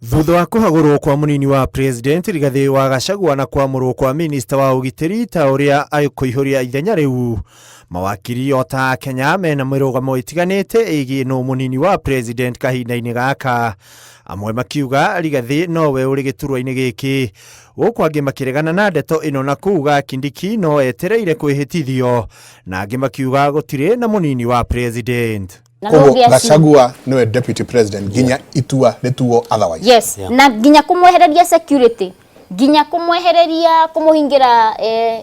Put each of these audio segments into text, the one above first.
Thutha wa kũhagũrwo kwa mũnini wa president Rigathĩ wa Gachagua na kwamũrwo kwa minista wa ũgitĩri ta ũrĩa akũihũria ithenya rĩu, mawakiri o ta Kenya mena mĩrũgamo ĩtiganĩte ĩgiĩ nũ mũnini wa president kahinda-inĩ gaka. Amwe makiuga Rigathĩ nowe ũrĩ gĩturwa-inĩ gĩkĩ, gũkũ angĩ makĩregana na ndeto ĩno na kuga Kindiki no etereire kwĩhĩtithio, na angĩ makiuga gũtirĩ na mũnini wa president. Na Koguo nũngĩ aci- Gachagua niwe deputy president nginya itua rĩtuo otherwise. Yes, na nginya kumwehereria security, nginya kumwehereria kumuhingira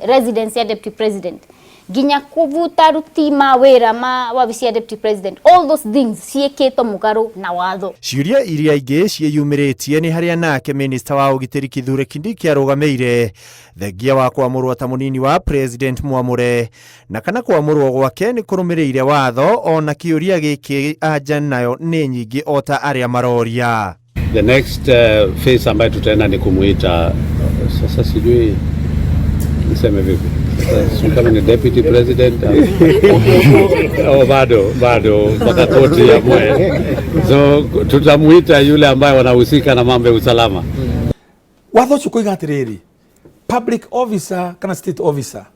residence ya deputy president, nginya kuvuta aruti ma wira ma wabici ya deputy president, all those things ciĩkĩtwo mũgarũ na watho. Ciũria iria ingĩ ciĩyumĩrĩtie nĩ harĩa nake minista wa ũgitĩri Kithure Kindiki arũgamĩire thengia wa kwamũrwo ta mũnini wa president mwamũre, na kana kwamũrwo gwake nĩ kũrũmĩrĩire watho. Ona kĩũria gĩkĩ anja nayo nĩ nyingĩ o ta arĩa maroria. The next phase ambayo tutaenda ni kumuita sasa, sijui niseme vipi sasa, sijui kama ni deputy president au bado mpaka koti iamue. So tutamuita yule ambaye wanahusika na mambo ya usalama. Watho ũcio koiga atĩrĩrĩ, public officer kana state officer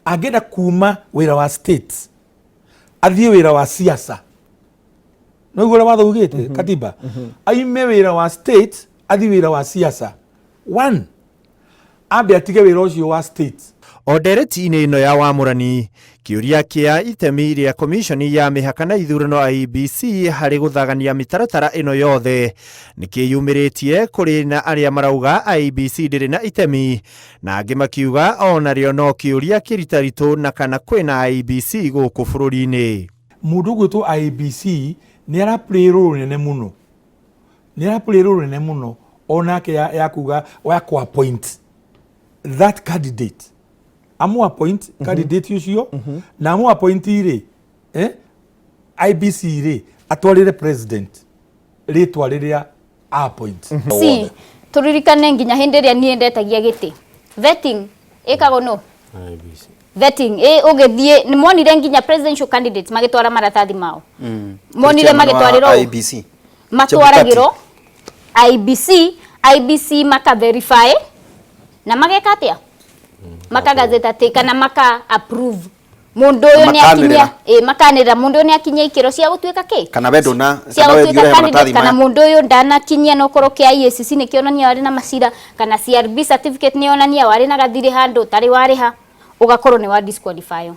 angĩenda kuma wĩra wa state athiĩ wĩra wa siasa, noguo ũrĩa watho ugĩte, katiba, aime wĩra wa state athiĩ wĩra wa siasa, one ambe atige wĩra ũcio wa state. O ndereti-inĩ ĩno ya wamũrani, kĩũria kĩa itemi rĩa komishoni ya mĩhaka na ithurano IEBC harĩ gũthagania mĩtaratara ĩno yothe nĩ kĩyumĩrĩtie. Kũrĩ na arĩa marauga IEBC ndĩrĩ na itemi, na angĩ makiuga onarĩo no kĩũria kĩritaritũ na kana kwĩna IEBC gũkũ bũrũri-inĩ. Mũndũ ũgwĩtwo IEBC nĩ ara play role nene mũno, nĩ ara play role nene mũno onake ya kuga ya ku appoint that candidate, amu appoint candidate ũcio na amu appoint rĩ, IEBC rĩ atwarĩre president rĩtwa rĩrĩa appoint. Si turirikane nginya hĩndĩ ĩrĩa niĩ ndetagia gĩtĩ, vetting ĩkagwo no vetting ĩ ũgĩthiĩ nĩ monire nginya presidential candidates magĩtwara maratathi mao, monire Chairman wa magĩtwarĩrwo IEBC. Matwaragĩrwo IEBC, IEBC maka verify na mageka atĩa, makagazeta atĩ kana maka approve mũndũ ũyũ nĩ akinyia. Makanĩrĩra. Ĩ, makanĩrĩra mũndũ ũyũ nĩ akinyia ikĩro cia gũtuĩka kĩ Kana we ndũna cia kana we gũtuĩka thiĩ ũrehe candidate maratathi kana maya. Mũndũ ũyũ ndanakinyia no korwo kĩa EACC nĩ kĩonania warĩ na macira, kana CRB certificate nĩ yonania warĩ na gathirĩ handũ ũtarĩ warĩha, ũgakorwo nĩ wa disqualify.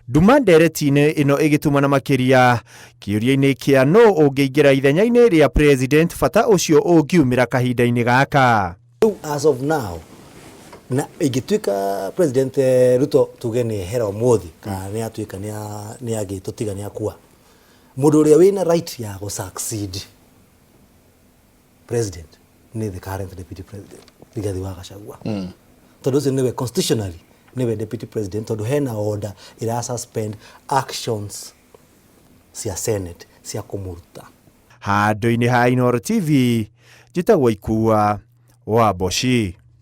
Nduma ndereti-inĩ ĩno ĩgĩtumana makĩria kĩũria-inĩ kĩa nũ ũngĩingĩra ithenya-inĩ rĩa president bata ũcio ũngiumĩra kahinda-inĩ gaka. Rĩu as of now, na ingĩtuĩka president Ruto tuge nĩ ehera ũmũthĩ kana nĩ atuĩka nĩ agĩtũtiga, nĩ akua, mũndũ ũrĩa wĩna right ya gũ succeed president nĩ the current deputy president Rigathi wa Gachagua, tondũ ũcio nĩwe constitutionally nĩwe deputy president, tondũ hena order ĩra suspend actions cia Senate cia kũmũruta. Handũ-inĩ ha Inooro TV, njĩtagwo Ikua wa Mboci.